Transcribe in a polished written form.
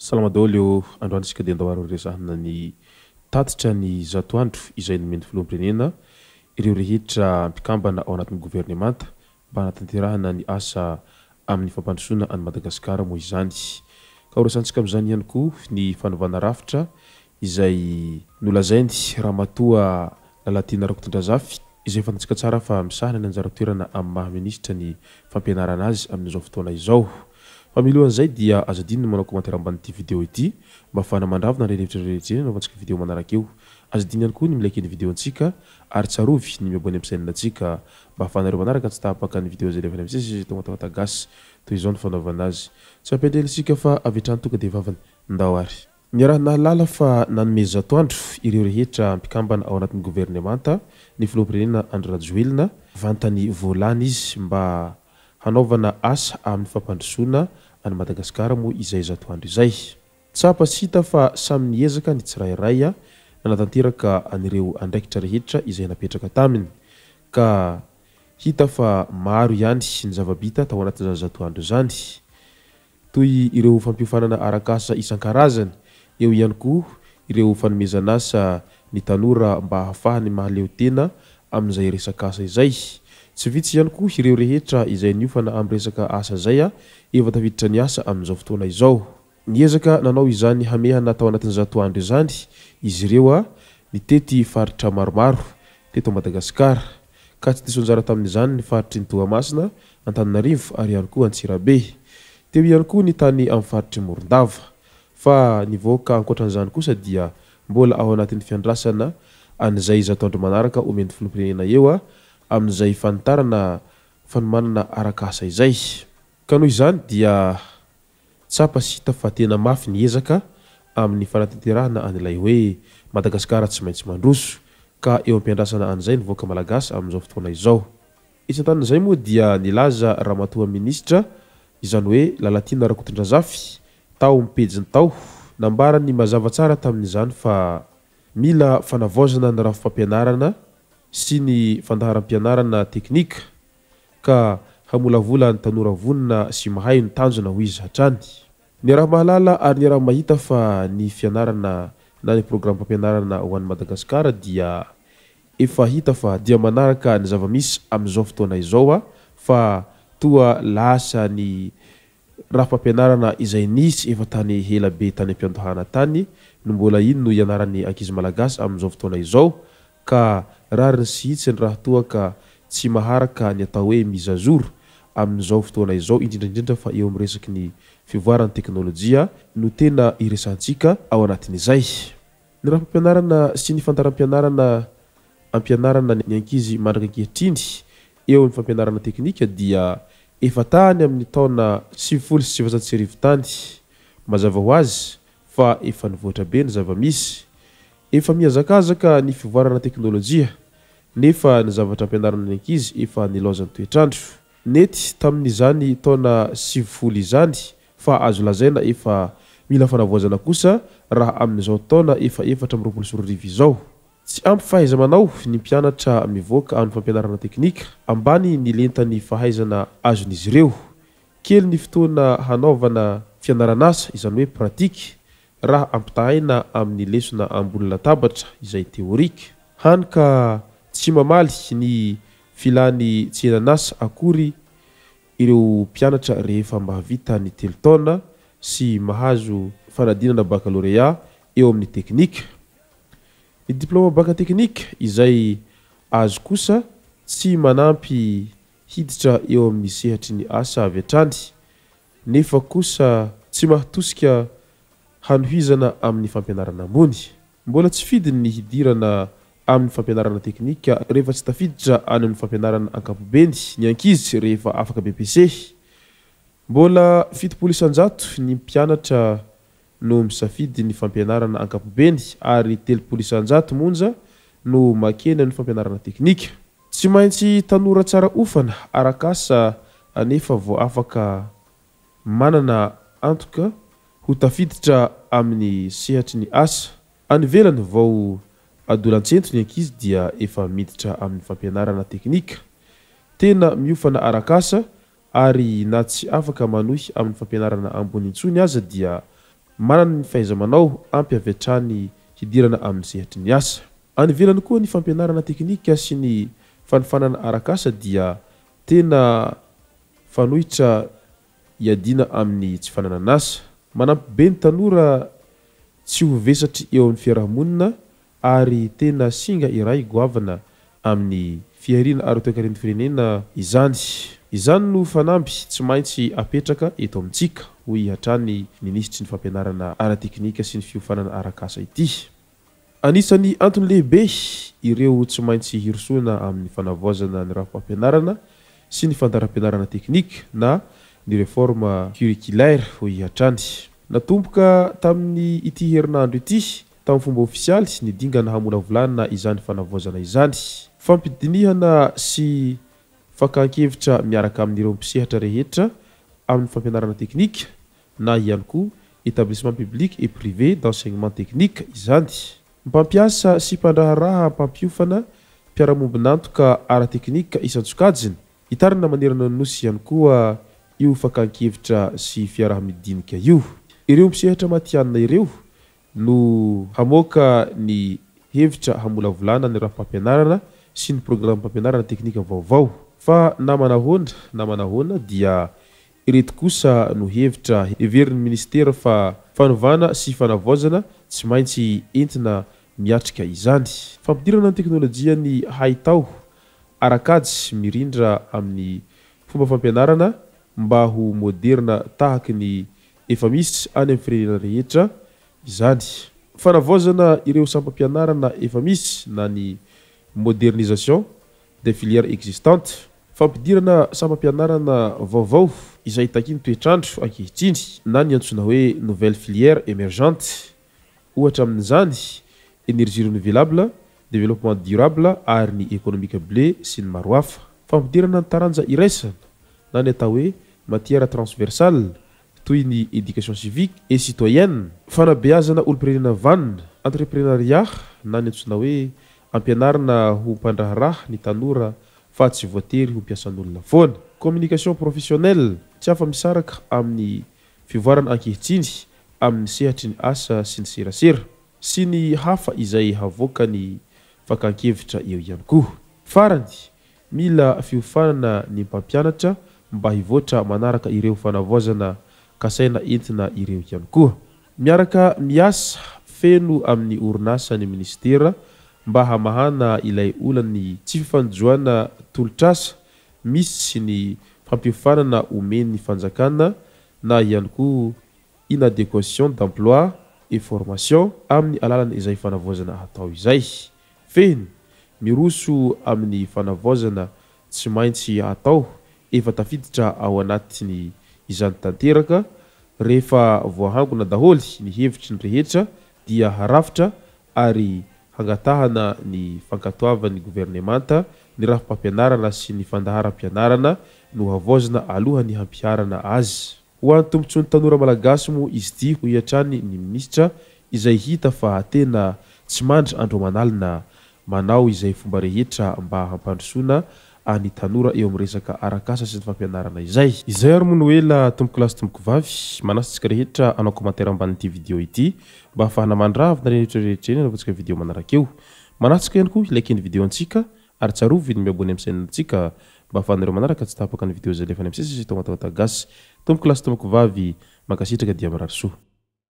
Salama daholo ô! Androany isika dia andao ary ho resahana ny tatitra ny zato andro izay nomen'ny filoham-pirenena ireo rehetra mpikambana ao anatin'ny governemanta mba hanatanterahana ny asa amin'ny fampandrosoana an'i Madagasikara moa izany. Ka ho resahantsika amin'izany ihany koa ny fanovana rafitra izay nolazainy Ramatoa Lalatiana Rakotondrazafy izay fantatsika tsara fa misahana ny anjara toerana amin'ny maha minisitra ny fampianarana azy amin'izao fotoana izao. Fa milohan'izay dia aza adino ny manao commentaire ambanin'ity video ity mba ahafahana mandravona ireny hevitra rehetra ireny anaovantsika video manaraka eo. Aza adino ihany koa ny mi-like ny video antsika ary tsarovy ny mi-abonner amin'ny chaîne antsika mba ahafahanareo manaraka tsy tapaka ny video izay alefanay misesy eto Matamata Gasy. Toy izao ny fanaovana azy. Tsy mampiandry ela isika fa avy hatrany tonga dia vavany. Ndao ary. Niaraha-nahalala fa nanome zato andro ireo rehetra mpikambana ao anatin'ny governemanta ny filoham-pirenena Andry Rajoelina, vantany vao lany izy mba hanaovana asa amin'ny fampandrosoana an'i Madagasikara moa izay zato andro izay. Tsapa sy hita fa samy niezaka ny tsirairay nanatanteraka an'ireo andraikitra rehetra izay napetraka taminy ka hita fa maro ihany ny zava-bita tao anatin'izany zato andro izany. Toy ireo fampiofanana arak'asa isan-karazany, eo ihany koa ireo fanomezan'asa ny tanora mba hahafahany mahaleo tena amin'izay resak'asa izay. Tsy vitsy ihany koa ireo rehetra izay niofana amin'ny resaka asa izay efa tafiditra niasa amin'izao fotoana izao. Niezaka nanao izany hamehana tao anatin'ny zato andro izany izy ireo nitety faritra maromaro teto Madagasikara, ka tsy diso anjara tamin'izany ny faritry ny Toamasina, Antananarivo ary ihany koa Antsirabe. Teo ihany koa ny tany amin'ny faritr'i Morondava. Fa ny vahoaka ankoatran'izany kosa dia mbola ao anatin'ny fiandrasana an'izay zato andro manaraka omen'ny filoham-pirenena eo amin'izay fanitarana fanomanana arak'asa izay. Ka noho izany dia tsapa sy hita fa tena mafy ny ezaka amin'ny fanatanterahana an'ilay hoe Madagasikara tsy maintsy mandroso ka eo am-piandrasana an'izay ny vahoaka malagasy amin'izao fotoana izao. Etsy andanin'izay moa dia nilaza Ramatoa Minisitra, izany hoe Lalatiana Rakotondrazafy, tao amin'ny pejiny tao, nambarany mazava tsara tamin'izany fa mila fanavaozana ny rafi-pampianarana sy ny fandaharam-pianarana teknika ka hamolavola ny tanora vonona sy mahay no tanjona hoy izy hatrany. Niaraha-mahalala ary niaraha-mahita fa ny fianarana na ny programam-pampianarana ho an'i Madagasikara dia Efa hita fa dia manaraka ny zava-misy amin'izao fotoana izao aho fa toa lasa ny rafi-pampianarana izay nisy efa tany ela be tany am-piandohana tany no mbola iny no ianaran'ny ankizy malagasy amin'izao fotoana izao ka rariny sy hitsiny raha toa ka tsy maharaka ny atao hoe mise à jour amin'izao fotoana izao indrindra indrindra fa eo amin'ny resaky ny fivoaran'ny teknolojia no tena iresahantsika ao anatin'izay. Ny rafi-pampianarana sy ny fandaharam-pianarana ampianarana ny ankizy mandraka ankehitriny eo amin'ny fampianarana teknika dia efa tany amin'ny taona 1990 tany. Mazava ho azy fa efa nivoatra be ny zava-misy. Efa mihazakazaka ny fivoarana teknolojia, nefa ny zavatra ampianarana ny ankizy efa nilaozan'ny toetr'andro. Nety tamin'izany taona 90 izany fa azo lazaina efa mila fanavaozana kosa raha amin'izao taona efa 2024 izao. Tsy ampy fahaiza-manao ny mpianatra mivoaka amin'ny fampianarana teknika, ambany ny lentan'ny fahaizana azon'izy ireo. Kely ny fotoana hanaovana fianaran'asa, izany hoe pratique, raha ampitahaina amin'ny lesona ambony latabatra izay théorique. Hany ka tsy mamaly ny filan'ny tsenan'asa akory ireo mpianatra rehefa mahavita ny telo taona sy mahazo fanadinana bakalorea eo amin'ny teknika. Ny diplaoma baka teknika izay azo kosa tsy manampy hiditra eo amin'ny sehatry ny asa avy hatrany nefa kosa tsy mahatosika hanohizana amin'ny fampianarana ambony. Mbola tsy fidiny ny hidirana amin'ny fampianarana teknika rehefa tsy tafiditra any amin'ny fampianarana ankapobeny ny ankizy rehefa afaka BEPC. Mbola 70% ny mpianatra no misafidy ny fampianarana ankapobeny ary 30% monja no makeny amin'ny fampianarana teknika. Tsy maintsy tanora tsara ofana arak'asa anefa vao afaka manana antoka ho tafiditra amin'ny sehatry ny asa. Any ivelany vao adolantsento ny ankizy dia efa miditra amin'ny fampianarana teknika. Tena miofana arak'asa ary na tsy afaka manohy amin'ny fampianarana ambony intsony aza dia manana ny fahaiza-manao ampy avy hatrany hidirana amin'ny sehatry ny asa. Any ivelany koa ny fampianarana teknika sy ny fanofanana arak'asa dia tena fanoitra iadiana amin'ny tsy fananan'asa. Manampy be ny tanora tsy ho vesatry eo amin'ny fiarahamonina ary tena singa iray goavana amin'ny fihariana ara-toekaren'ny firenena izany. Izany no fanamby tsy maintsy apetraka eto amintsika, hoy hatrany minisitry ny fampianarana ara-teknika sy ny fiofanana arak'asa ity. Anisan'ny antony lehibe ireo tsy maintsy hirosoana amin'ny fanavaozana ny rafi-pampianarana sy ny fandaharam-pianarana teknika na ny réforme curriculaire, hoy hatrany. Natomboka tamin'ny ity herinandro ity tamin'ny fomba ofisialy ny dingana hamolavolana izany fanavaozana izany. Fampidinihana sy fakan-kevitra miaraka amin'ireo mpisehatra rehetra amin'ny fampianarana teknika na ihany koa établissement public et privé d'enseignement technique izany. Mpampiasa sy mpandraharaha mpampiofana mpiara-mombon'antoka ara-teknika isan-tsokajiny. Hitarina manerana ny Nosy ihany koa io fakan-kevitra sy fiaraha-midinika io. Ireo mpisehatra matihanina ireo no hamoaka ny hevitra hamolavolana ny rafi-pampianarana sy ny programam-pampianarana teknika vaovao. Fa na manahoana na manahoana dia ireto kosa no hevitra heverin'ny minisitera fa fanovana sy fanavaozana tsy maintsy entina miatrika izany. Fampidirana ny teknolojian'ny haitao ara-kajy mirindra amin'ny fomba fampianarana mba ho moderina tahaky ny efa misy any amin'ny firenena rehetra izany. Fanavaozana ireo sampam-pianarana efa misy na ny modernisation des filières existantes. Fampidirana sampam-pianarana vaovao izay takian'ny toetr'andro ankehitriny na ny antsoina hoe nouvelles filières émergentes. Ohatra amin'izany, énergie renouvelable, développement durable ary ny économique bleu sy ny maro hafa. Fampidirana ny taranja iraisana na ny atao hoe matière transversale toy ny éducation civique et citoyenne, fanabeazana olom-pirenena vanona, entreprenariat na ny antsoina hoe ampianarina ho mpandraharaha ny tanora fa tsy voatery ho mpiasan'olona foana. Communication professionnelle, tsy afa-misaraka amin'ny fivoarana ankehitriny amin'ny sehatry ny asa sy ny serasera, sy ny hafa izay havoakan'ny fakan-kevitra eo ihany koa. Farany, mila fiofanana ny mpampianatra mba hivoatra manaraka ireo fanavaozana kasaina entina ireo ihany koa. Miaraka miasa feno amin'ny orinasa ny minisitera mba hamahana ilay olan'ny tsy fifanojoana tolotr'asa misy ny fampiofanana omen'ny fanjakana na ihany koa inadéquation d'emploi et formation amin'ny alalan'izay fanavaozana hatao izay. Fehiny, miroso amin'ny fanavaozana tsy maintsy atao efa tafiditra ao anatin'ny izany tanteraka, rehefa voahangona daholo ny hevitry ny rehetra dia harafitra ary hangatahana ny fankatoavan'ny governemanta ny rafi-pampianarana sy ny fandaharam-pianarana nohavaozina alohan'ny hampiharana azy. Ho an'ny tombontsoan'ny tanora malagasy moa izy ity, hoy hatrany ny minisitra, izay hita fa tena tsy mandry andro aman'alina manao izay fomba rehetra mba hampandrosoana any tanora eo amin'ny resaka arak'asa sy ny fampianarana izay. Izay ary moa no ela tompokolahy sy tompokovavy, manasa antsika rehetra hanao commentaire ambanin'ity video ity mba hahafahana mandravona ireny rehetra rehetra ireny anaovantsika video manaraka eo. Manasa antsika ihany koa hi-like ny video antsika ary tsarovy ny mi-abonner amin'ny chaîne antsika mba hahafahanareo manaraka tsy tapaka ny video izay alefany amin'ny sisa sy eto Matamatave Gasy. Tompokolahy sy tompokovavy, mankasitraka dia mirary soa.